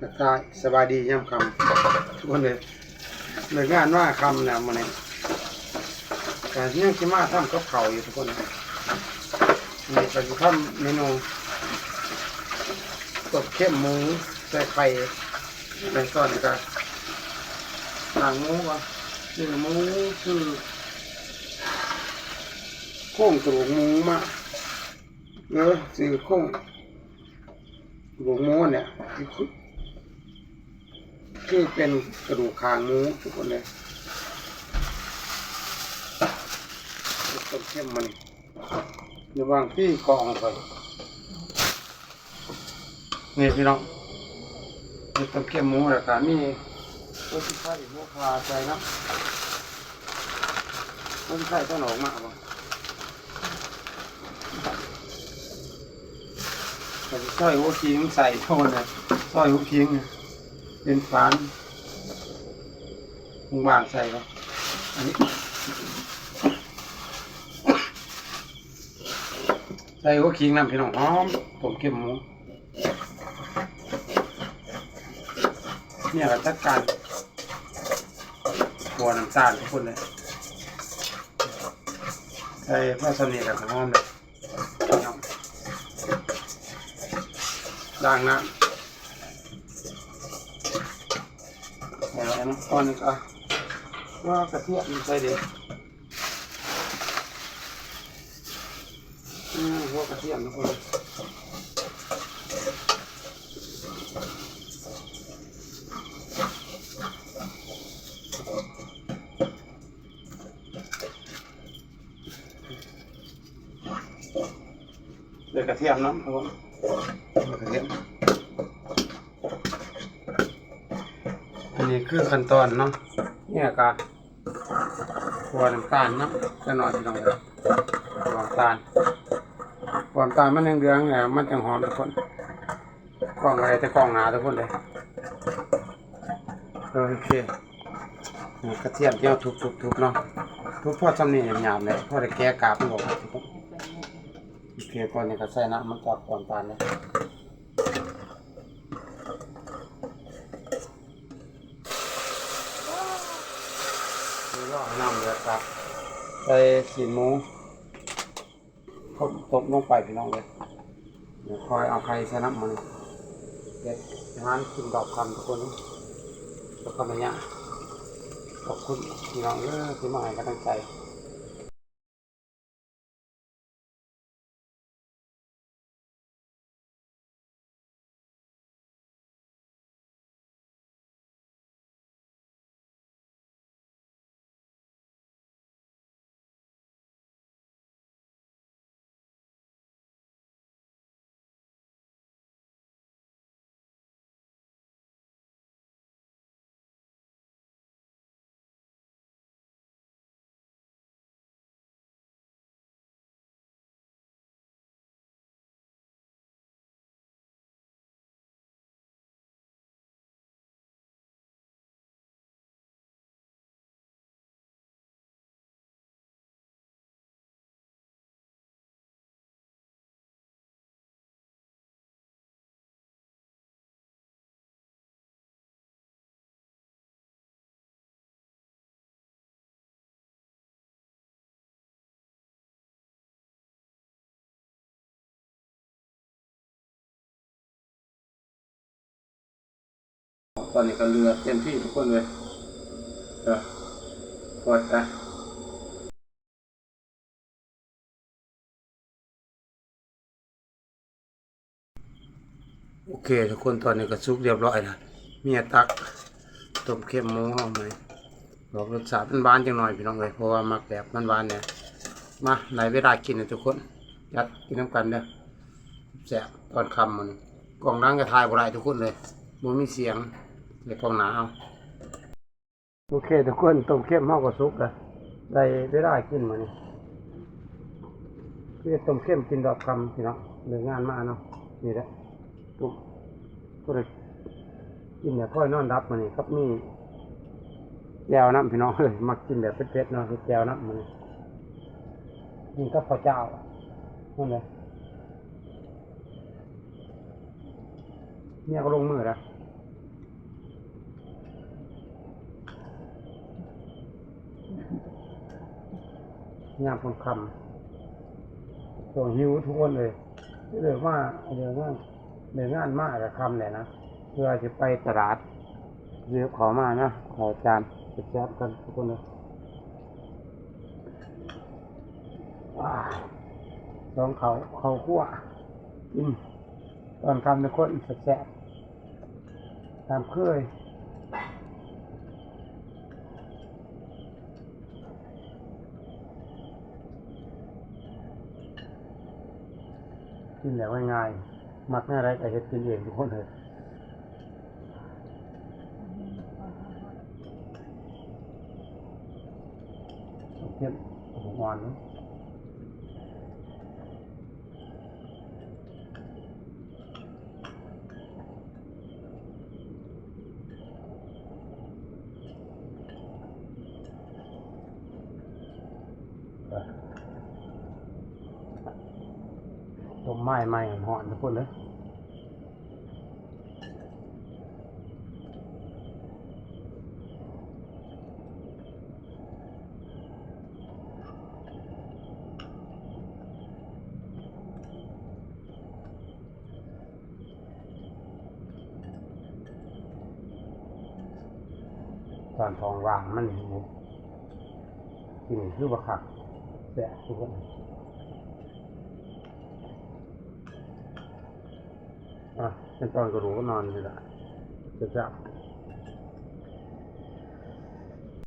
ທັກທາຍສະບາຍດີຍາມຄ່ຳທຸກຄົນເດີ. ເລີກງານມາຄ່ຳແລ້ວມື້ນີ້ ກະຍັງຊິມາທຳກັບເຂົ້າຢູ່ທຸກຄົນ. ມື້ນີ້ກະຊິທຳເມນູຕົ້ມເຄັມໝູໃສ່ໄຂ່ ແລ້ວຕອນນີ້ກະລ້າງໝູກ່ອນ ຊື້ໝູ ຊື້ໂຄງກະດູກໝູມາ ເອີ ຊື້ໂຄງ ກະດູກໝູນີ້ ຄືເປັນກະດູກຄາງໝູທຸກຄົນເດີ. ຕົ້ມເຄັມມື້ນີ້ ລະຫວ່າງຕີກອງໄປ ນີ້ພີ່ນ້ອງ ເຮັດຕົ້ມເຄັມໝູ ແລ້ວກະມີຫົວສີໄຄ ຫົວຂ່າໃສ່ນຳ. ມັນໃສ່ຕອນອອກມາບໍ່? ກະຊິຊອຍຫົວຂີງໃສ່ໂທນນະ ຊອຍຫົວຂີງເປັນຝານບາງໆໃສ່ບໍ່? ອັນນີ້ ໃສ່ຫົວຂີງນຳ ພີ່ນ້ອງ ຫອມຕົ້ມເຄັມໝູ. ເມຍກະຈັດການຂົ້ວນ້ຳຕານທຸກຄົນເລີຍ ໃສ່ພໍສ່ຳນີ້ແລ້ວກະຫອມແລ້ວ ພີ່ນ້ອງ. ລ້າງນ້ຳ ແລ້ວອັນນີ້ກ່ອນນີ້ກະ ວ່າກະທຽມໃສ່ເດ້. ອືມ ຫົວກະທຽມທຸກຄົນ ໃສ່ກະທຽມນຳທຸກຄົນ ກະທຽມ. ອັນນີ້ຄືຂັ້ນຕອນເນາະ ນີ້ກະ ຂົ້ວນ້ຳຕານນຳຈັກໜ້ອຍ ພີ່ນ້ອງເອີຍ. ຂົ້ວນ້ຳຕານ ຂົ້ວນ້ຳຕານມັນເຫຼືອງໆແລ້ວ ມັນຈັ່ງຫອມທຸກຄົນ. ກ້ອງໄດ້ແຕ່ກ້ອງໜ້າທຸກຄົນເດີ. ເອີ ໂອເຄ ກະທຽມທີ່ເຮົາທຸບໆໆເນາະ ທຸບພໍສ່ຳນີ້ຫຍາບໆແຫຼະ ພໍໄດ້ແກະກາບມັນອອກທຸກຄົນ. ໂອເຄ ກ່ອນນີ້ກະໃສ່ນ້ຳມັນຈາກກ້ອນຕານເລີຍ. ເວລານ້ຳເດືອດຕັກ ໃສ່ຊີ້ນໝູ ຕົ້ມລົງໄປ ພີ່ນ້ອງເອີຍ. ດຽວຄ່ອຍເອົາໄຂ່ໃສ່ນຳມື້ນີ້ ເຮັດອາຫານກິນດອກຄ່ຳທຸກຄົນ. ດອກຄ່ຳໄລຍະ ຂອບຄຸນພີ່ນ້ອງເດີ ທີ່ມາໃຫ້ກຳລັງໃຈ. ຕອນນີ້ກະເດືອດເຕັມທີ່ທຸກຄົນເລີຍ ເອີ ພໍແຕ່ ໂອເຄທຸກຄົນ ຕອນນີ້ກະສຸກຮຽບຮ້ອຍລະ ເມຍຕັກຕົ້ມເຄັມໝູເຮົາໃຫ້ ອອກລົດຊາດຫວານໆຈັກໜ້ອຍພີ່ນ້ອງເອີຍ ເພາະວ່າມັກແບບຫວານໆແດ່. ມາ ໄດ້ເວລາກິນແລ້ວທຸກຄົນ ຈັດກິນນຳກັນເດີ ແຊບຕອນຄ່ຳມື້ນີ້. ກ້ອງຫຼັງກະຖ່າຍບໍ່ໄດ້ທຸກຄົນເລີຍ ບໍ່ມີສຽງ ໃສ່ກ້ອງໜ້າເອົາ. ໂອເຄທຸກຄົນ ຕົ້ມເຄັມເຮົາກະສຸກລະ ໄດ້ເວລາກິນມື້ນີ້ ເຮັດຕົ້ມເຄັມກິນດອກຄ່ຳພີ່ນ້ອງ ເລີກງານມາເນາະ. ນີ້ແຫຼະ ຕົ້ມ ພໍໄດ້ກິນແບບພໍນອນຫຼັບມື້ນີ້ ກັບມີແຈ່ວນຳພີ່ນ້ອງເອີຍ ມັກກິນແບບເຜັດໆເນາະ ເຮັດແຈ່ວນຳມື້ນີ້ ກິນກັບເຂົ້າເຈົ້າ ນັ້ນແຫຼະ. ເມຍກະລົງມືລະ ຍາມຄ່ຳໆ ຊ່ວງຫິວທຸກຄົນເອີຍ ເລີກມາ ເລີກງານ ເລີກງານມາກະຄ່ຳແລ້ວນະ ເພື່ອຊິໄປຕະຫຼາດ ຊື້ກັບເຂົ້າມານະ ເຂົ້າຈານແຊບໆກັນທຸກຄົນເອີຍ. ອາ ສອງເຂົ້າ ເຂົ້າຄົວ ກິນຕອນຄ່ຳທຸກຄົນ ແຊບໆ ຕາມເຄີຍ ກິນແບບງ່າຍໆ ມັກແນວໃດກະເຮັດກິນເອງທຸກຄົນເອີຍ. ເກັບຫົວອ່ອນ ຕົ້ມໝ້າຍໃໝ່ຮ້ອນໆ ທຸກຄົນເດີ. ຕອນທ້ອງວ່າງມັນຢູ່ ກິນຄືວ່າຄັກ ແຊບທຸກຄົນ. ອ່ະ ເປັນຕອນກະດູກນອນນີ້ລະ ແຊບໆ.